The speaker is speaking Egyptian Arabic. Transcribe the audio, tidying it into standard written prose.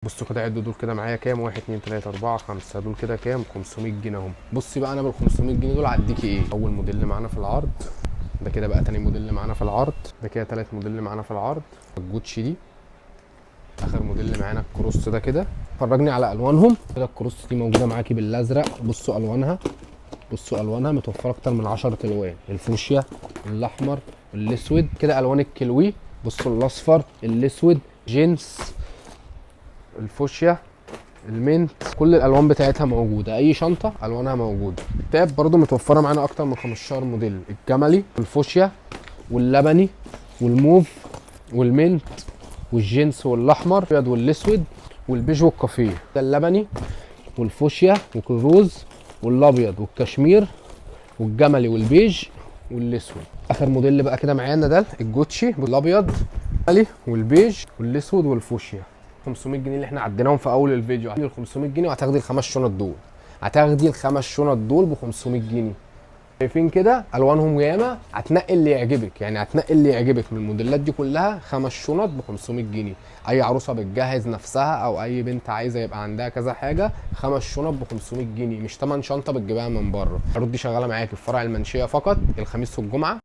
بصوا كده عدوا دول كده معايا كام، 1 2 3 4 5، دول كده كام؟ 500 جنيه اهم. بصي بقى انا بال 500 جنيه دول عديكي ايه؟ اول موديل معانا في العرض ده كده بقى، تاني موديل معانا في العرض ده كده، تالت موديل معانا في العرض الجوتشي دي، اخر موديل معانا ال cross ده كده. فرجني على الوانهم كده. ال cross دي موجودة معاكي بالازرق، بصوا الوانها، بصوا الوانها متوفرة اكتر من 10 الوان، الفوشيا، الاحمر، الاسود كده، الوان الكلوي، بصوا الاصفر، الاسود، جينز، الفوشيا، ال mint، كل الالوان بتاعتها موجودة، اي شنطه الوانها موجودة. tab برضو متوفرة معانا اكتر من 15 موديل، الجملي والفوشيا واللبني والموف وال mint والجينز والاحمر الابيض والاسود والبيج والكافيه. ده اللبني والفوشيا والروز والابيض والكشمير والجملي والبيج والاسود. اخر موديل بقى كده معانا ده الجوتشي بالابيض والبيج والاسود والفوشيا. 500 جنيه اللي احنا عديناهم في اول الفيديو، ال 500 جنيه وهتاخدي الخمس شنط دول، هتاخدي الخمس شنط دول ب 500 جنيه. شايفين كده الوانهم ياما، هتنقي اللي يعجبك، يعني هتنقي اللي يعجبك من الموديلات دي كلها. خمس شنط ب 500 جنيه. اي عروسه بتجهز نفسها او اي بنت عايزه يبقى عندها كذا حاجة، خمس شنط ب 500 جنيه، مش تمن شنطه بتجيبها من بره. العروض دي شغالة معاكي في فرع المنشيه فقط الخميس والجمعة.